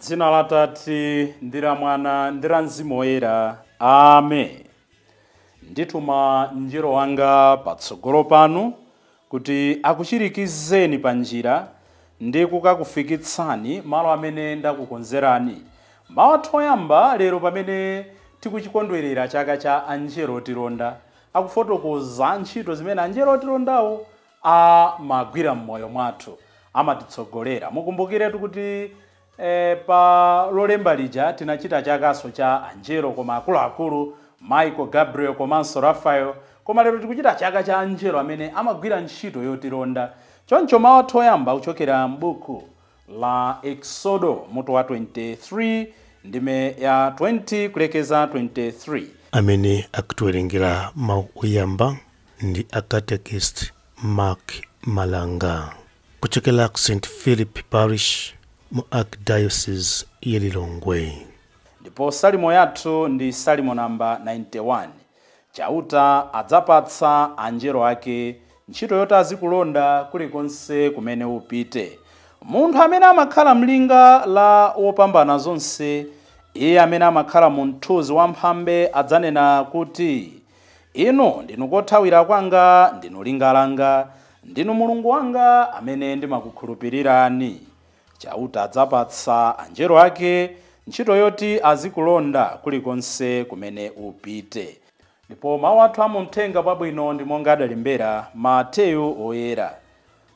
Dzina la Tate ndi la Mwana ndi la Mzimu Woyera. Amen. Ndituma mngelo wanga patsogolo panu kuti akuchirikizeni pa njira ndi kukakufikitsani malo amene ndakukonzerani. Mawu athu oyamba lero pamene tikuchikondwerera chaka cha angelo otilonda akufotokoza ntchito zimene angelo otilondawo amagwira m'moyo mwathu, amatitsogolera. Mukumbukiretu kuti pa lolemba lija tinachita chakaso cha angelo, koma akuluakulu Michael, Gabriel komanso Raphael, koma lero tikuchita chaka cha angelo amene amagwira ntchito yotilonda. Choncho mawu athu oyamba kuchokera m'buku la Exodo mutu wa 23 ndime ya 20 kulekeza 23. Amene akutiwerengera mawu oyamba ndi a catechist Mark Malanga kuchokera ku St Philip Parish mu Archdiocese ya Lilongwe. Ndipo salimo yathu ndi salimo namba 91. Chauta adzapatsa angelo ake ntchito yoti azikulonda kulikonse kumene upite. Munthu amene amakhala mlinga la wopambana zonse, iye amene amakhala mu mthunzi wamphambe adzanena kuti, inu ndinu kothawira kwanga, ndinu linga langa, ndinu Mulungu wanga amene ndimakukhulupirirani. Chauta adzapatsa angelo ake ntchito yoti azikulonda kulikonse kumene upite. Ndipo mawu athu amumthenga pabwino ndi monga adalembera Mateyu oyera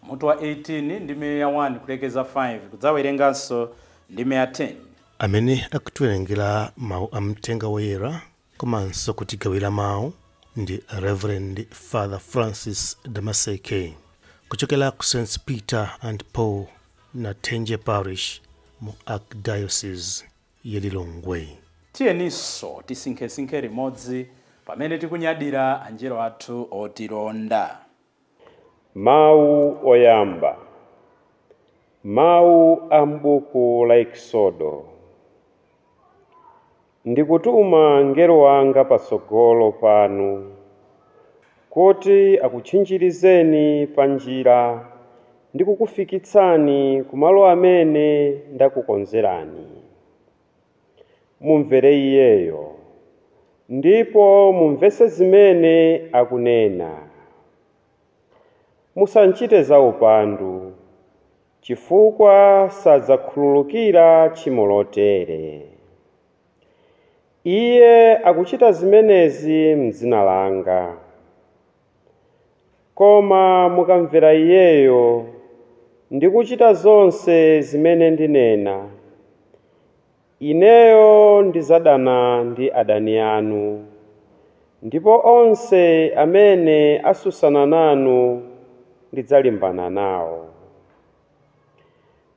mutu wa 18 ndime ya 1 kulekeza 5, kudzawerenganso ndime ya 10. Amene akutiwerengera mawu amthenga woyera komanso kutigawira mawu ndi Reverend Father Francis Damaseke kuchokera ku St Peter and Paul Nathenje Parish mu Archdiocese ya Lilongwe. Tiyeninso tisinkhesinkhe limodzi pamene tikunyadira angelo athu otilonda. Mawu oyamba. Mawu a m'buku la Exodo. Ndikutuma mngelo wanga patsogolo panu kuti akutchinjirizeni pa njira ndi kukufikitsani kumalo amene ndakukonzerani. Mumvere iyeyo ndipo mumvese zimene akunena. Musanchite za upandu, chifukwa sadzakhululukira tchimo lotere. Iye akuchita zimenezi m'dzina langa. Koma mukamvera iyeyo ndi kuchita zonse zimene ndinena, ineyo ndidzadana ndi adani anu, ndipo onse amene asusana nanu ndidzalimbana nawo.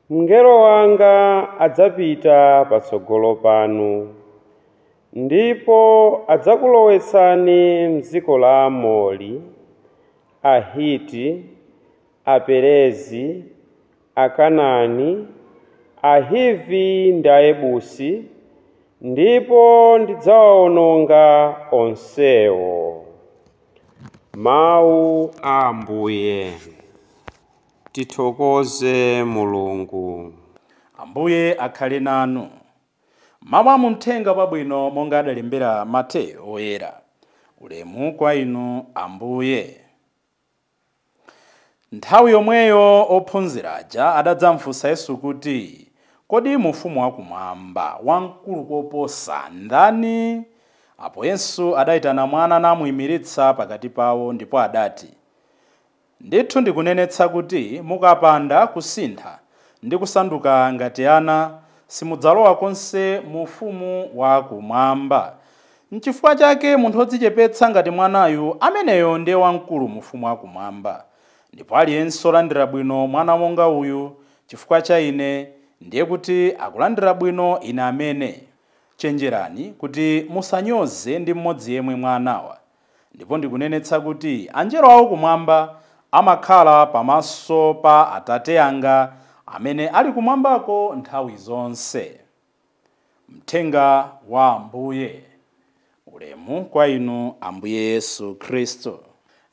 Mngelo wanga adzapita patsogolo panu, ndipo adzakulowetsani m'dziko la Amori, Ahiti, Aperezi, Akanani, Ahivi ndi Ayebusi, ndipo ndidzawawononga onsewo. Mawu a Ambuye. Tithokoze Mulungu. Ambuye akhale nanu. Mawu amumthenga pabwino monga adalembera Mateyu oyera. Ulemu kwa inu Ambuye. Nthawi yomweyo ophunzira aja adadzamfunsa Yesu kuti, kodi mufumu wakumwamba wamkulu koposa ndani? Apo Yesu adayitana mwana namuyimiritsa pakati pawo, ndipo adati, ndithu ndikunenetsa kuti mukapanda kusintha ndi kusanduka ngati ana, simudzalowa konse mu ufumu wakumwamba. N'chifukwa chake munthu wodzichepetsa ngati mwanayu, ameneyo ndiye wamkulu mu ufumu wakumwamba. Ndipo aliyense olandira bwino mwana monga uyu chifukwa cha ine, ndiye kuti akulandira bwino ine amene. Chenjerani kuti musanyoze ndi mmodzi yemwe mwa anawa. Ndipo ndikunenetsa kuti angelo awo kumwamba amakhala pamaso pa Atate anga amene ali kumwambako nthawi zonse. Mthenga wa Ambuye. Ulemu kwa inu Ambuye Yesu Khristu.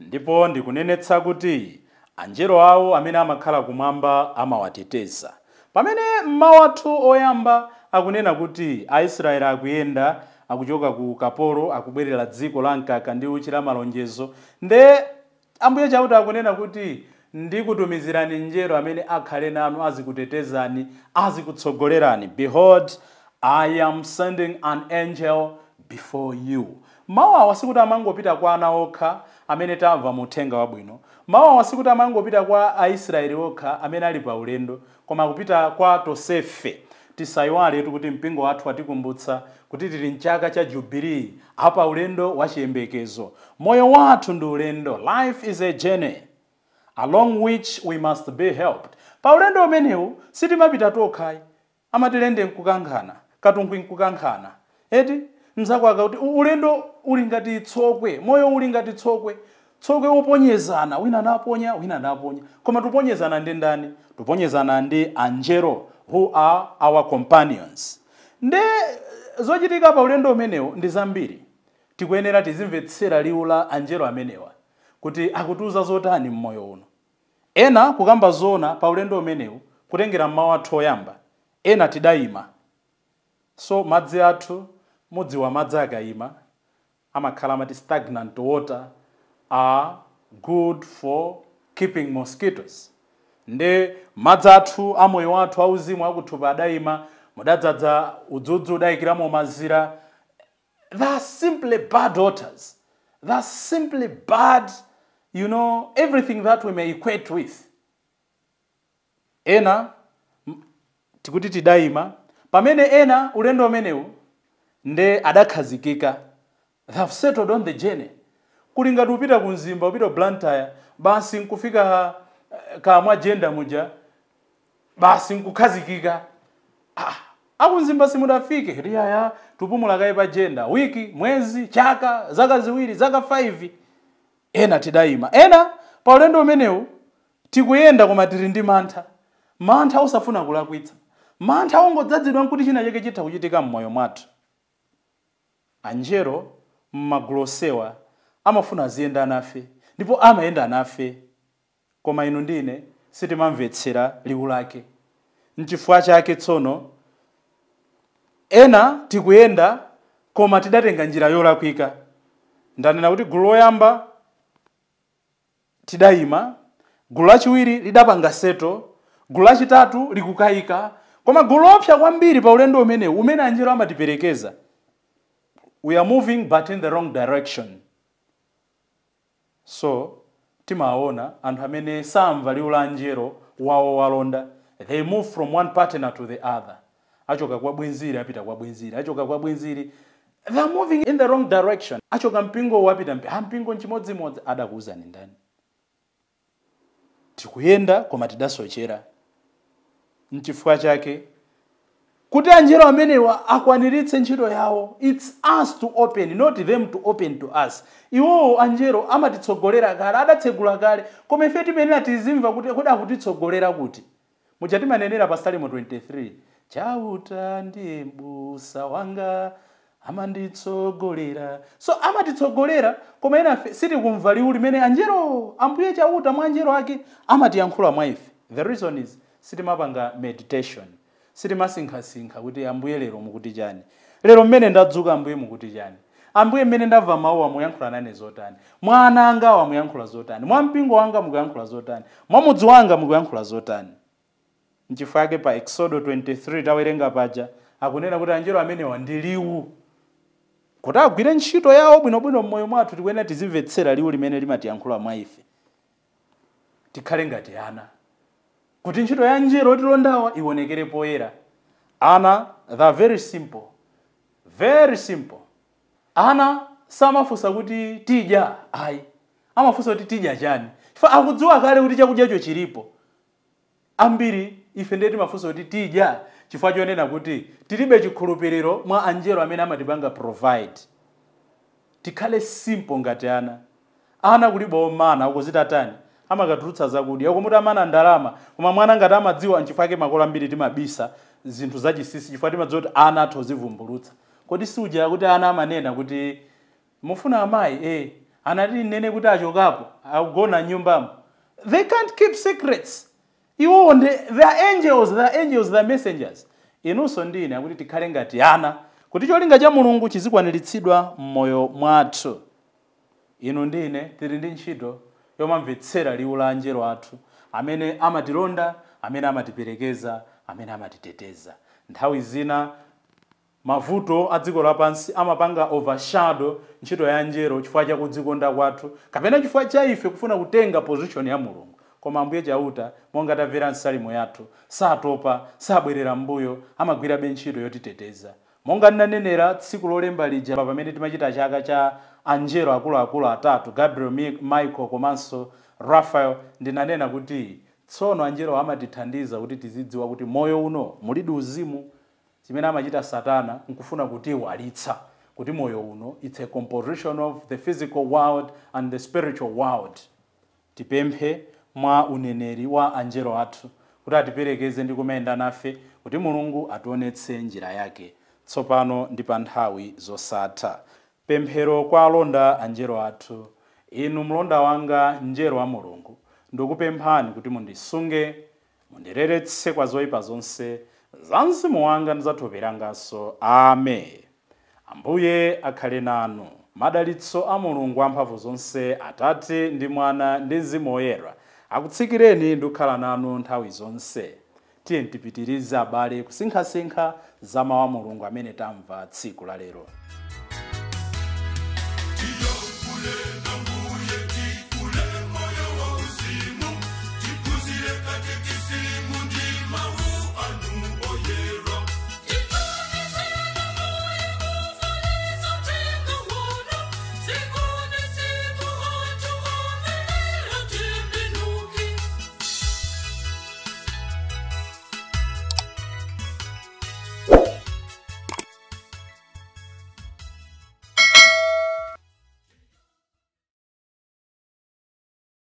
Ndipo ndikunenetsa kuti angelo awo amene amakhala kumwamba amawateteza. Pamene mawu athu oyamba akunena kuti Aisraeli akuyenda, akuchoka ku kapolo, akubwerera dziko la mkaka ndi uchi la malonjezo, nde Ambuye Chauta akunena kuti ndikutumizirani mngelo amene akhale nanu, azikutetezani, azikutsogolerani. Behold, I am sending an angel before you. Mawu awa sikuti amangopita kwa ana okha amene tamva mu uthenga wabwino. Mawu awa sikuti amangopita kwa Aisraeli okha amene ali pa ulendo, koma kupita kwa tonsefe. Tisayiwaletu kuti mpingo wathu watikumbutsa kuti tili mchaka cha jubilee, apa ulendo wa chiyembekezo. Moyo wathu ndi ulendo. Life is a journey along which we must be helped. Pa ulendo umenewu sitimapita tokhayi. Amatilende nkukankhana, katunkwi nkukankhana, eti mzako akakuti ulendo uli ngati tsokwe, moyo uli ngati tsokwe, tsokwe woponyezana, wina naponya, wina naponya, koma tuponyezana ndi ndani? Tuponyezana ndi anjelo who are our companions. Nde zochitika pa ulendo umenewu ndi zambiri. Tikuyenera tizimvetsera liwu la anjelo amenewa kuti akutiuza zotani mmoyo uno. Ena kukamba zona pa ulendo umenewu, kutengera mawu athu oyamba, ena tidayima. So madzi athu, mudziwa madzi akayima amakhala amati stagnant water are good for keeping mosquitoes. Nde madzi athu amoyo wathu auzimu akuthupi adayima, mudadzadza udzudzu, udayikiramo mazira. They're simply bad waters. They're simply bad, everything that we may equate with. Ena tikuti tidayima, pamene ena ulendo umenewu nde adakhazikika. They have settled on the journey. Kuli ngati upita ku Mzimba, upita ku Blantyre, basi nkufika kamwa jenda muja, basi nkukhazikika. Ah, akumzimba simudafike riyaya, tupumula kaye pa jenda wiki, mwezi, chaka, zaka 2, zaka 5. Ena tidayima. Ena pa ulendo umenewu tikuyenda koma tili ndi mantha, mantha osafuna kulakwitsa, mantha ongodzadzidwa nkuti china chake chitha kuchitika m'moyo mwathu. Anjelo m'magulu osewa amafuna aziyenda nafe, ndipo amayenda nafe, koma inu ndine sitimamvetsera liwu lake. Nchifukwa chake tsono ena tikuyenda koma tidatenga njira yolakwika. Ndanena kuti gulu loyamba tidayima, gulu lachiwiri lidapanga settle, gulu lachitatu likukayika, koma gulu lopsa kwambiri pa ulendo umenewu umene anjelo amatiperekeza, we are moving but in the wrong direction. So timaona anthu amene samva liwu la anjelo wawo walonda, they move from one partner to the other. Achoka kwa bwenziri apita kwa bwenziri, achoka kwa bwenziri. They are moving in the wrong direction. Achoka mpingo wapita mpingo nchimodzimodzi. Adakuwuzani ndani? Tikuyenda koma tidasochera. Nchifukwa chake kuti anjelo amenewa akwaniritse ntchito yawo, it's us to open, not them to open to us. Iwowo anjelo amatitsogolera kale, adatsegula kale, koma ife timenera tizimva kuti kodi akutitsogolera kuti. Muja timanenera pa Salimo 23, Chauta ndiye m'busa wanga, amanditsogolera. So amatitsogolera, koma ena ife sitikumva liwu limene anjelo, Ambuye Chauta mwa anjelo ake amatiyankhula mwa ife. The reason is sitimapanga meditation, sitimasinkhasinkha kuti Ambuye lero mukuti chani, lero mmene ndadzuka Ambuye mukuti chani, Ambuye mmene ndamva mawu amuyankhula nane zotani, mwa ana anga amuyankhula zotani, mwa mpingo wanga mukuyankhula zotani, mwa mudzi wanga mukuyankhula zotani. Nchifukwa chake pa Exodo 23 tawerenga paja akunena kuti anjelo amenewa ndi liwu. Kuti agwire ntchito yawo bwinobwino m'moyo mwathu, tikuyenera tizimvetsera liwu limene limatiyankhula mwa ife. Tikhale ngati ana kuti ntchito ya anjelo otilondawa ionekere poyera. Ana, they are very simple, very simple. Ana samafunsa kuti tidya, ayi, amafunsa kuti tidya chani, chifukwa akudziwa kale kuti chakudyacho chilipo. Ambiri ife ndiye timafunsa kuti tidya chifukwa chonena kuti tilibe chikhulupiriro mwa anjelo amene amatipanga provide. Tikhale simple ngati ana. Ana kulibe omana ukuzitatani, amakatulutsa zakudya, ukomuti amana ndalama, koma mwana ngati amadziwa. Nchifukwa chake makolo ambiri timabisa zinthu zachinsinsi, chifukwa timadziwa kuti ana athu ozivumbulutsa. Kodi siuja kuti ana amanena kuti mufuna amayi anati nene kuti achokapo akugona nyumbamo? They can't keep secrets. Iwowo ndi they are angels, they are angels, they are messengers. Inunso ndine akuti tikhale ngati ana kuti cholinga cha Mulungu chizikwaniritsidwa m'moyo mwathu. Inu ndine tili ndi ntchito yomamvetsera liwu la anjelo athu amene amatilonda, amene amatiperekeza, amene amatiteteza. Nthawi zina mavuto a dziko lapansi amapanga overshadow ntchito ya anjelo chifukwa cha kudzikonda kwathu kapena chifukwa cha ife kufuna kutenga position ya Mulungu. Koma Ambuye Chauta, monga tamvera msalimo yathu, satopa, sabwerera mbuyo, amagwirabe ntchito yotiteteza. Monga ndinanenera tsiku lolemba lija pamene timachita chaka cha anjelo akuluakulu atatu, Gabriel, Michael komanso Raphael, ndinanena kuti tsono anjelo amatithandiza kuti tizidziwa kuti moyo uno mulidi uzimu. Chimene amachita Satana nkufuna kutiwalitsa kuti moyo uno it's a composition of the physical world and the spiritual world. Tipemphe mwa uneneri wa anjelo athu kuti atiperekeze ndi kumayenda nafe kuti Mulungu ationetse njira yake tsopano ndi pa nthawi zosatha. Pemphero kwa alonda anjelo athu. Inu mlonda wanga, mngelo wa Mulungu, ndikupemphani kuti mundisunge, mundireretse kwa zoyipa zonse za mzimu wanga ndi za thupi langanso. Amen. Ambuye akhale nanu. Madalitso a Mulungu amphamvu zonse, Atate ndi Mwana ndi Mzimu Woyera, akutsikireni ndi kukhala nanu nthawi zonse. Tiye tipitirize, abale, kusinkhasinkha za mawu a Mulungu amene tamva tsiku la lero.